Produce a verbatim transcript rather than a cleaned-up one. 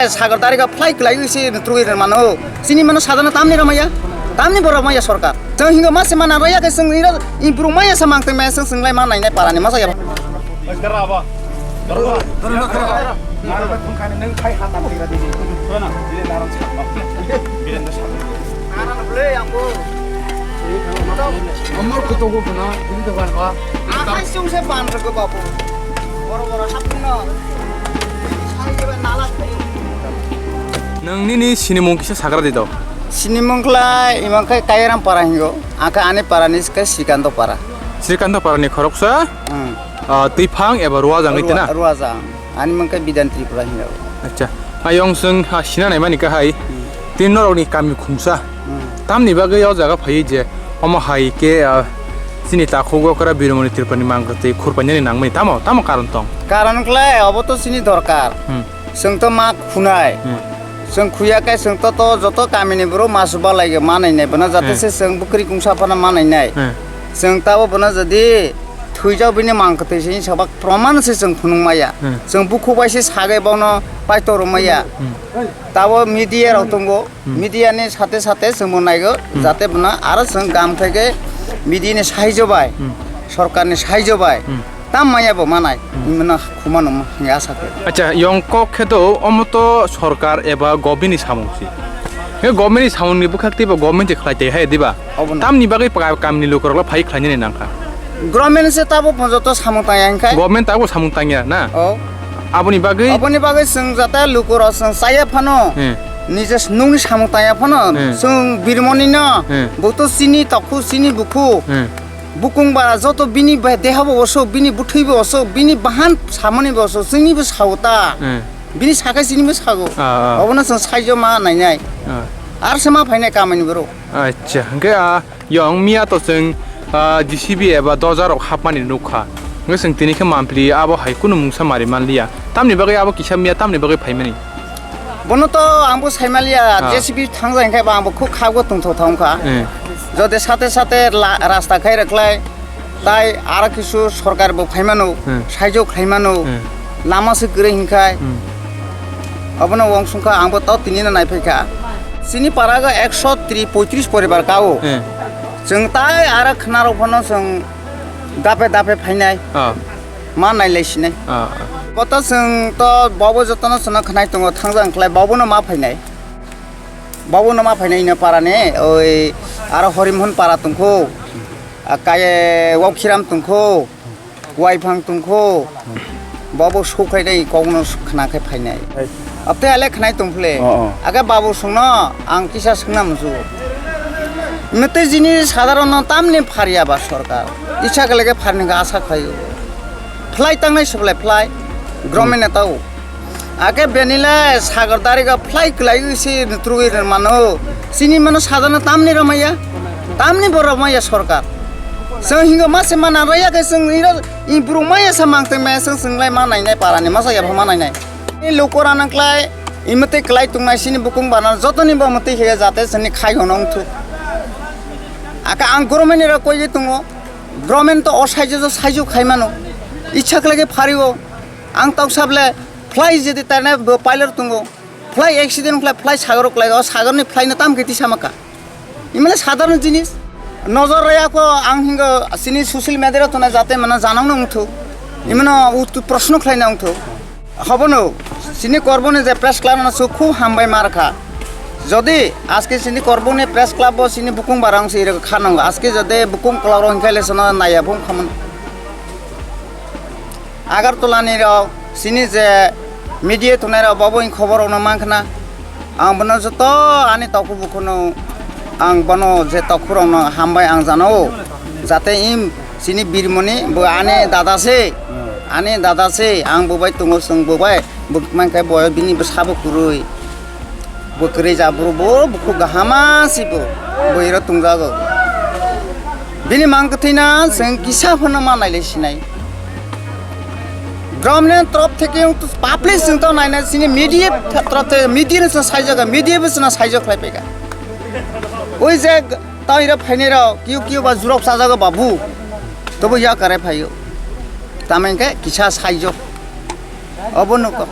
Sagar Dariga fly kwlaiwi se twrwi rwmano. Chini mano sadana tamni rwmaya? Tamni bo rwmaya sorkar. Chwng hingo ma se mana rwya khe chwng iro improve maya sa mang tongmaya chwng chwng lai ma nainai parani masa ya. Amor kutogo bana, ini dogan ba. Akai sung se ban rwgo babu. Boro boro hapno. Sai ke nala khai. Nwng nini sinimung kisa sagra di do. Sinimung khlai imang khai Kairam para hingo. Aka ani para ni khe Srikanto para. Srikanto para ni khoroksa? Hmm. Ah, Twiphang eba Ruajang ite na? Ruajang. Ani mang khe Bidan Tripura hingo. Acha. Ayong sung ha sina nai mani kahai. Hmm. Tin norok ni kami khungsa. Hmm. Tamni bagwi o jaga phai je omo hai ke, ah, chini takhugo kra Birmoni Tripura ni mang tei khurpainani nangmani tamo, tamo karon tong? Karon khlai obo to chini dorkar. Hmm. Chwng to ma khunai. Hmm. Chwng khuya khe chwng to, to joto kamini borok ma chuba lai ma nainai bono jate se chwng bwkrwi kungsa phano ma nainai. Hmm. Chwng tabo bono jodi thwijak bini mang kwtwi se sabak proman se chwng phunuk maya. Hmm. Chwng bukhuk bai se sagai bono paito rw maya. Hmm. Tabo media rok tongo. Hmm. Media ni sate sate chwng bo naigo jate bono aro chwng gam thai khe media ni sahaijo bai, hmm, sorkar ni sahaijo bai. Hmm. Tam maya bo manai, hmm, hwnwi mano khuma nung hwnwi asa khe. Acha, yong kok khe do, omo to sorkar eba government ni samung si. He government ni samung ni bwkhak tei bo government se khlai tei hai diba? Obo no. Tamni bagwi pa-, kamni lukurok phai khlainani nangkha. Government se tabo joto samung tangya hwnkhai. Government tabo samung tangya na? Oh. Aboni bagwi? Aboni bagwi chwng jata lukurok chwng chaya phano, hmm, nije nungni samung tangya phano, hmm, chwng Birmoni no, hmm, bo to chini tokhu, chini bukhu. Hmm. Bukung bara joto bini ba-, deha bo osok, bini bwthwi bo osok, bini bahan samani bo osok, chwngni bo sao ta. Hmm. Bini sakai chini bo sago. Ah, ah. Obono chwng saijo ma nainai. Ah. Ar se ma phainai kamani borok. Acha, hwnkhe, ah, yong miya to chwng, ah, J C B eba doja rok hapmani nukha. Hwnkhe chwng tini khe mampli abo hai kunu mungsa mari manliya. Tamni bagwi abo kisa miya tamni bagwi phaimani? Bono to ang bo saimaliya, ah, J C B thangjak hwnkhe ba ang bo khub khago tongthok thangkha. Eh. Jode sate sate la-, rasta khai rwkhlai, tai aro kisu sorkar bo phaimano, hmm, saijo khlaimano, hmm, lama se kwrwi hinkhai. Hmm. Obono wangsungkha ang bo tao tini no naiphaikha. Chini para go ekso tri poitris poribar kao. Hmm. Chwng tai aro khwnarok phano chwng dape dape phainai. Ah. Ma nailai sinai. Ah, ah. Koto chwng to bobo jotono chwngno khwnai tongo, thangjak wngkhlai bobono ma phainai. Bobono ma phainai ino parani, oi aro Horimohon para tongkho, a, kaye Waukhiram tongkho, Waithang tongkho, bobo sokhainai kokno khwna khe phainai. Hai. Apte ale khwnai tongphle. Oh, oh. Age babu songno ang kisa swngna musu. Mwtwi jini sadharon no tamni pharia ba sorkar. Isa kele khe pharni khe asa khlaio. Phlai tangnai suklai phlai. Gromi neta o. Age benile sagar dariga phlai kwlai se twrwi mano. Chini mano sadharon tamni romaya. Tamni bo romaya sorkar. Chwng hingo mase mana raya khe chwng iro improve maya sa mangteng maya chwng chwng lai ma nainai parani masa ya ma nainai. Ni lukurok nang klai, imwtwi klai tongnai sini bukung bana jotoni bo mwtwi khe jate sini khai hono wngthuk. Aka ang government ni rok koi tongo, government to o saijo jo saijo khai mano. Ichha khlai khe phario, ang tok sable fly jodi tane bo pilot tongo, fly accident khlai fly sagoro klai o sagor ni fly no tam khe tisa maka. Imane sadharon jinis. Nojor raya ko ang hingo sini social media rok tona jate mane janang no wngthuk. Imano uttu proshno khlai na wngthuk. Hobono sini korboni je press club no su khub hambai mar kha. Jodi aske sini korboni press club bo sini bukung barang se irok khanango. Aske jode bukung club rok hingkhaile sono naya bung khaman. Agartala ni rok, sini je media tongnai rok, bo bo khobor rok no mankha na. Ang bono joto ani tokhu bukhuno, ang bono je tokhu rok no hambai ang jano. Jate im sini birmoni bo ani dada se, ani dada se, ang bo bai tongo, chwng bo bai, bo mankha bo bini bwsa bo kwrwi. Bo kwrwi ja bro, bo bukhuk kahama si bo, bo iro tungjago. Bini mang kwthwi na chwng kisa phano ma nailai sinai. Government torop theke wng to public chwng to naina sini media torop theke media no chwng saijaga, media bo chwng saijak khlai paika. Oi je tang iro phainai rok kiu kiu ba jurok chajago babu. Tobo ya kare phaio. Tamengke kisa saijak. Obo nuko.